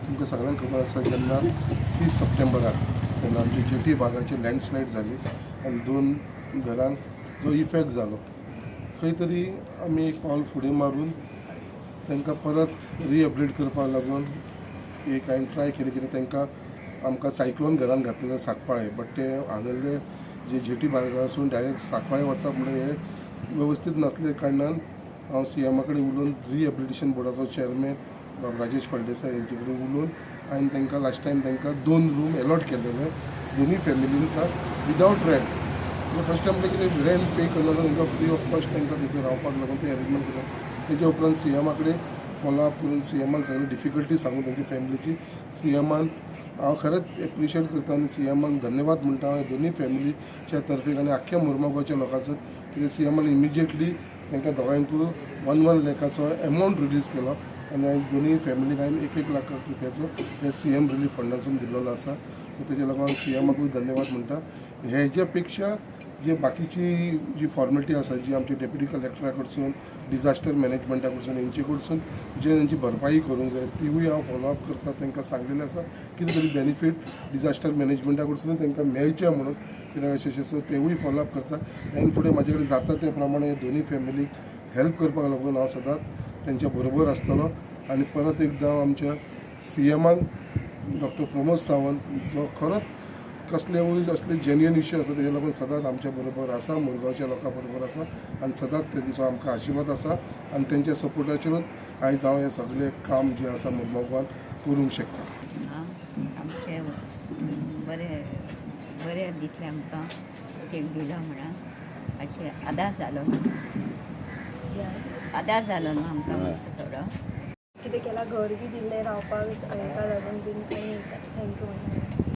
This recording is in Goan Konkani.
तुमकां सगळ्यांक खबर आसा, जेन्ना 30 सप्टेंबराक तेन्ना आमची जेटी भागाची लँडस्लायड जाली आनी 2 घरांक जो इफेक्ट जालो, खंय तरी आमी एक पावल फुडें मारून तांकां परत रिहेबिलिटेट करपाक लागून एक हांवें ट्राय केलें. कित्याक तांकां आमकां सायक्लोन घरान घातलेले सांकवाळे, बट ते हांगेल्ले जे जेटी भागासून डायरेक्ट सांकवाळे वचप म्हणल्यार हे वेवस्थीत नासले कारणान हांव सीएमा कडेन उलोवन रिहेबिलिटेशन बोर्डाचो चेअरमॅन बाब राजेश फळदेसाय हेंचे कडेन उलोवन हांवें तांकां लास्ट टायम तांकां 2 रूम एलॉट केलेले दोनूय फॅमिलींक विदावट रेंट. फर्स्ट टायम ते कितें रेंट पे करना, तांकां फ्री ऑफ कॉस्ट तांकां थंय रावपाक लागून ते अरेंजमेंट केलें. तेच्या उपरांत सीएमा कडेन फॉलोअप करून सीएमान सगळी डिफिकल्टी सांगून तांची फॅमिलीची सीएमान हांव खरेंच एप्रिशिएट करता आनी सीएमाक धन्यवाद म्हणटा हांव दोनूय फॅमिलीच्या तर्फेक आनी आख्ख्या मुर्मगांवच्या लोकांचो. कित्याक सीएमान इमिजिएटली तांकां दोगांयकूय 1-1 लॅखाचो एमावंट रिलीज केलो आनी दोनूय फॅमिलीक हांवें 1-1 लाख रुपयाचो हे सीएम रिलीफ फंडासून दिल्लो आसा. सो तेजे लागून हांव सीएमाकूय धन्यवाद म्हणटा. हेच्या पेक्षा जे बाकीची जी फॉर्मेलिटी आसा, जी आमची डेप्युटी कलेक्टरा कडसून, डिजास्टर मॅनेजमेंटा कडसून, हेंचे कडसून जे तेंची भरपाई करूंक जाय तिवूय हांव फॉलोअप करता. तांकां सांगलेलें आसा कितें तरी बेनिफीट डिजास्टर मॅनेजमेंटा कडसून तांकां मेळचें म्हणून कित्याक अशें अशें, सो तेवूय फॉलोअप करता. आनी फुडें म्हाजे कडेन जाता ते प्रमाणे दोनूय फॅमिलीक हेल्प करपाक लागून हांव सदांच तेंच्या बरोबर आसतलो. आनी परत एकदां आमच्या सीएमान डॉक्टर प्रमोद सावंत जो खरोच कसलेवूय असले जेन्युइन इश्यू आसा तेजे लागून सदांच आमच्या बरोबर आसा, मुरगांवच्या लोकां बरोबर आसा आनी सदांच तेंचो आमकां आशिर्वाद आसा आनी तेंच्या सपोर्टाचेरूच आयज हांव हें सगळें काम जें आसा मुरगांवान करूंक शकता. आमचें बरें बरें दिसलें आमकां, चेक दिलो म्हणून अशें आदार जालो, आदार जालो न्हू आमकां मातसो थोडो. कितें केलां, घर बी दिल्लें रावपाक हेका लागून बीन आनी